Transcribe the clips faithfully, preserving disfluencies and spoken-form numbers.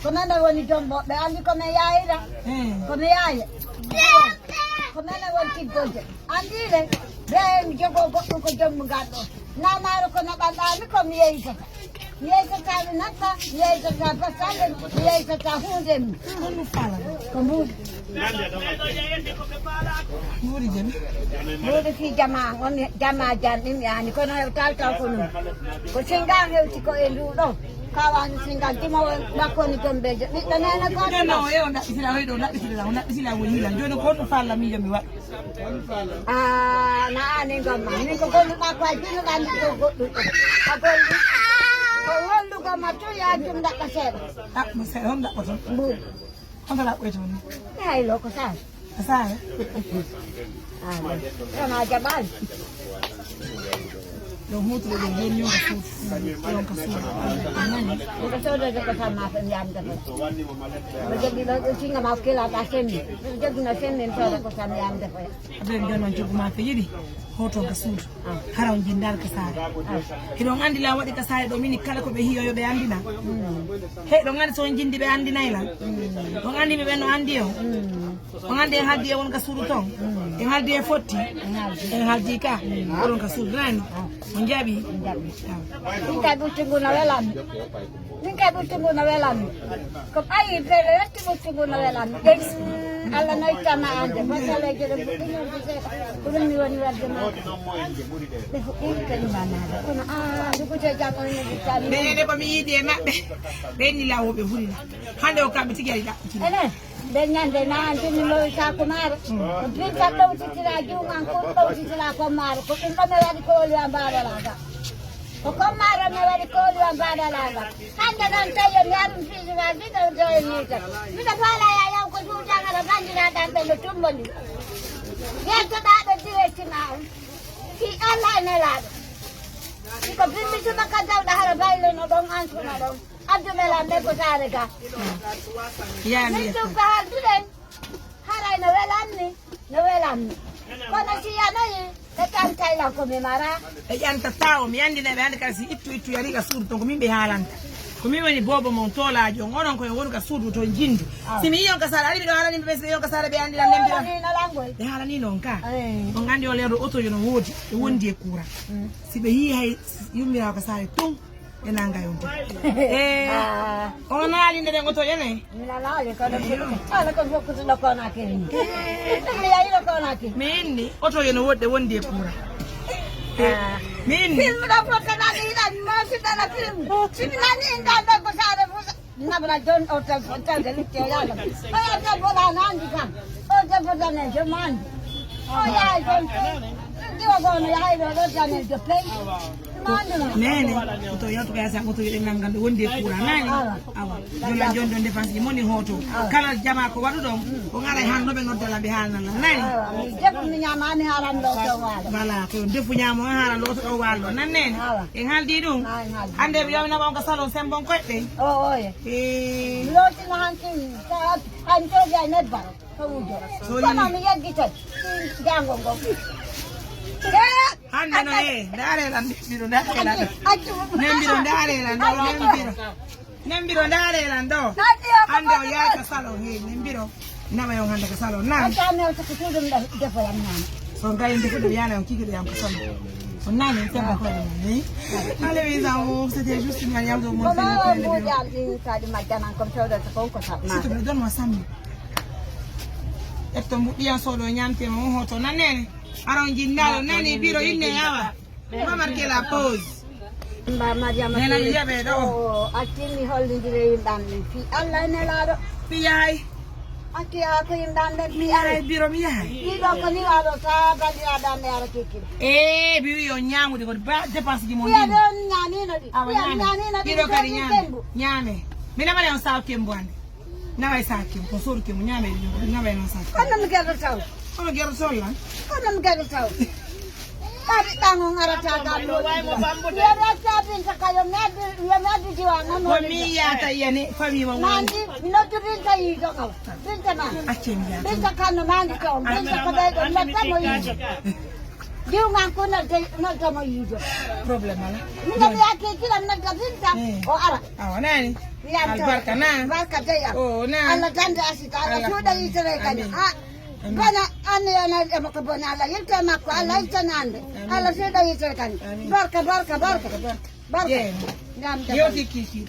Ko menen woni jom ɓoɓɓe, anndi ko mi yaayira. Ko mi yaaya. Ko menen woni tiggoje. Anndi le, ɓe mi jogoo goɗɗum ko jom ngal ɗo. Na maaro ko naɓanɗaa mi ko mi yeytata. Mi yeytata mi natta, mi yeytata basalle, mi yeytata huunde mi. Ko mbuuɗi. Mbuuɗi jam. Mbuuɗi fii jamaa, on jamaa jam ɗin yaani, kono hewtal taw ko non. Ko singa hewti ko e ndu ɗo. Kawani singa dimo makko ni gombejo. Ɓiɗɗo nene ko. Nana o e o naɓɓitira, o e ɗo naɓɓitira, o naɓɓitira o yiila. Jooni ko on falla mi yo mi waɗ. Ah, na ani ngomma. Min ko golluɗa ko ay bino ɗan ko goɗɗum. A gollu. Ko hollu gomma to ya tum daɓɓa seeɗa. Ah, mo seeɗa on daɓɓa ton. Mbuuɗi. Honto ɗaɓɓoyta woni? Hay lo ko saare. Ko saare? Wona jaɓaani. Ɗo huutude ɗo jooni yonka suudu. Yonka suudu. A nani? Miɗo soodode ko tan ma fen yamde ko. Miɗo joggi ɗo ɗo singa ma kila ta semmi. Miɗo joggi no semmi mi sooda ko tan yamde ko. Aɓen jooni noon joggu ma ko yiɗi. Hoto ka suudu. Hara on jinndaali ka saare. Hiɗon anndi lan waɗi ka saare ɗo mini kala ko ɓe hiyo yo ɓe anndina. He ɗon anndi so on jinndi ɓe anndinay lan. On anndi ɓe ɓen no anndi on. On anndi en haldi e won ka suudu ton. En haldi e fotti. En haldi ka. Oɗon ka suudu nani. On jaɓi. Min kay ɓurti ngu no welammi. Min kay ɓurti ngu no welammi. Ko ɓayi ɓeɗo yetti ɓurti ngu no welammi. Ɗen Allah no ittama ande. Masala jere ko ɗum mi woni wadde ma. Ɓe fuɗɗiima kadi mbanaade. Kono, ah, ndugu te jam on ne ittami. Ɓe ene ko mi yiidi e maɓɓe. Ɓe ni lawo ɓe hulina. Hande o kamɓe tigi ari ɗaɓɓitini. Enen, ɓe ñande na antini mo sakumaare. Ko binta ɗowtitira juuman ko ɗowtitira ko maaro. Ko ɗum ɗo mi waɗi ko oli a mbaɗa laga. Ko ko maaro mi waɗi ko oli a mbaɗa laga. Hande noon tawi yo mi harum fiiji ma biɗo doye miita. Miɗo faala ya yaw ko juutagara bandiraɗan ɓe no tumbodi. Yettoɗaɗo diwettima on. Fi Allah e nelaaɗo. Iko bimmi tuma ka dawɗa hara baylo no ɗon an tuma ɗon. Abdu melan ɓe ko saare ga. Yaami min yetto. Ɗum ko halduɗen. Haray no welanmi, no welanmi. Kono si yanoyi, ɓe ƴantay lan ko mi mara. Ɓe ƴanta tawo, mi anndina ɓe hannde kala si ittu ittu yari ka suudu ton ko min ɓe haalanta. Ko min woni boobo mon toolaajo on, onon ko en wonu ka suudu ton jinndu. Si mi yiyon ka saare, ari miɗo haalani ɓe ɓe si ɓe yiyon ka saare ɓe anndina nembira. Ɓe haalani noon ka. On anndi o leero oto yo no woodi, e wondi e courant. Si ɓe yii hay yummirawo ka saare ton, ɓe nanga yon ton. Eh, on naali nde ɓen oto yene? Mi nanaali kono ala ko fokkutuɗo konakiri ni. Mi yayino konakiri. Mi inni oto yo no woɗɗe wondi e courant. Eh, mi inni film ɗo fokkanaɗe yiɗan mosiɗana film. Simi nani inɗan ɓe ko saare fusa. Nabra jon o tan tan de litte yala. O ya tan bola nandi kan. O de bola ne je mandi. O ya jon. Ndi o go no ya ilo do tan de pe. Mandi no. Nene, to yaltu ka yasa ko to yede nangal do wondi e courant nani. Awa. Jona jon don dépense ji moni hoto. Kala jama ko wadu don. Ko ngara han no be noddala be halna la nani. Awa. Mi defu mi nyama mi haran do to wala. Voilà, ko defu nyamo haran do to wala. Nan nene. Awa. En haldi ɗum. Hannde mi yawna on ka salon sembon koyɗe. O oye. Eh. Lotina hankin ka an toja nebba. Ko wujo. Kono mi yaggitat. Jango ngo. Hannde no e ndaare lan nembiro ndaare lan. Accu. Nembiro ndaare lan ɗo nembiro. Nembiro ndaare lan ɗo. Hannde o yaay ka salon he nembiro. Nama yon hannde ka salon nan. Acca mi hewta ko suudum ɗo defo yam nana. So ngayi nde fuɗɗo yana yon kikiɗo yam ko salon. On nani en semba ko ni. Allez mes amours, c'était juste une manière de montrer le point de vue. Mbuuƴam ɗin kadi majjanan comme tawdata kon ko saɓma. Surtout ɓe donno sammi. Ƴetto mbuɗɗiyan soɗo ñamtema on hoto nan nene. Aron jinnaɗo nani biro inne yawa. Mamarke la pause. Mba Mariama Nena Touré. Yiyaɓe ɗo. O acci mi hollindire yimɓam ɗin fi Allah e nelaaɗo. Mi yahay. Acci ha ko yimɓam ɓe mi yahay. Biro mi yahay. Ɗiɗo ko ni waɗo sa bandiraɓe am ɓe ara kekkiri. E mi wi on ñamude ko ba dépense ji mon. Ɗiya ɗon ñamino ɗi. Awa ñame. Ɗiɗo kadi ñame. Ñame. Mi namane on saw kembo ande. Naway sac kem ko soru kem ñaame ɗum naway noon sac. Kono mi gado taw. Kono gero solla. Kono mi gado taw. Ari ɗan on arata ga mo. Yero sabin ta kayo medi yo medi diwa ngam. Ko mi yata yene fami mo. Mandi no tu bin ta yi do ko. Bin ta ma. Acce mi yata. Bin ta kan no mandi ko. Bin ta ko be do na ta mo yi. Diwŋan ko nodda, nodda mo yiido. Problème ala. Min nodda yaake kila, min nodda Binta. Eh. O ara. Awa nani. Albarka na. Barka dey am. O na. Allah dande asita. Allah suuɗa yitere kadi. Amin. Ha. Amin. Bana anne yana e makko bone. Allah yilta makko. Allah yilta nande. Amin. Allah suuɗa yitere kadi. Amin. Barka, barka, barka. Barka, barka. Barka. Yeeno. Ndam, ndam. Yewti kiki.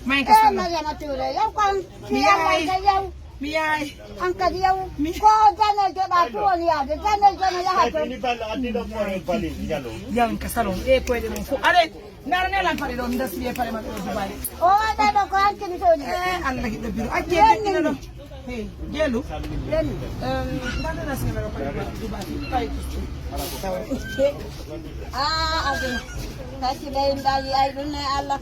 May ka salo. Mariama Touré, yaw ko an. Mi yaay. Yaw. Mi yaay. An kadi yaw. Mi. Ko danejo ɗa to woni yaade. Danejo no yaha to. Ni balla addi ɗo ko en bali yalo. Yan ka salon. E koyɗe mum fof. Are. Nara ne lan paɗe ɗo. Mi dasiri e paɗe maɓɓe ɗo Dubai. O waɗa ɗo ko an kini to ni. Eh, Allah hiɗo biro. Acce ɓe ina ɗo. Hey, Jeelu. Jeelu. Ehm, nana na sinema ko Dubai. Dubai. Ah, aduna. Kasi ɓe mbawi ay ɗum ne Allah.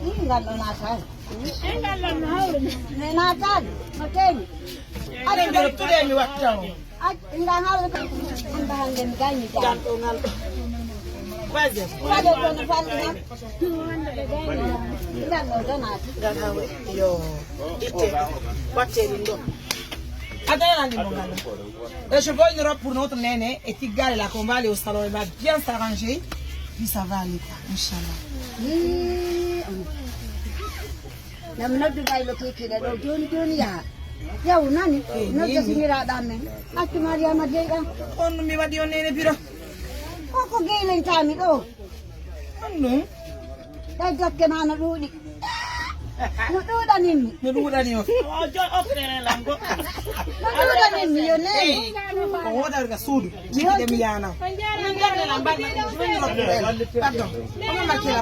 Ni ngal ɗo natal. Ni ngal ɗo natal. Ne natal. No teni. Aɗa mbiɗo tuɗe mi watta o. Inga hawre ko. Anda hande mi gañi jam. Jam ɗo ngal ɗo. Vas-y. Waɗo kono fanni kam. Ngal ɗo donata. Ngal hawe. Yo. Itte. Watte ɗum ɗo. Attends, on a des bons gars. Euh, je veux une robe pour notre néné et Tigale là, qu'on va aller au salon, il va bien s'arranger. Puis ça va aller, quoi, Inch'Allah. Nam noddu gaylo kikiɗe ɗo joni joni yaha. Yaw nani. Eh, nodda siniraɗo amen. Accu Mariama jeyɗam. On mi waɗi on nene biro. Koko geylentami ɗo. On ɗum. Ɗay dokke ma no ɗuuɗi. No ɗuuɗanimmi. No ɗuuɗani o. No ɗuuɗanimmi yo nene. O woɗarga suudu. Jikkiɗe mi yana. Pardon. Omo makkila.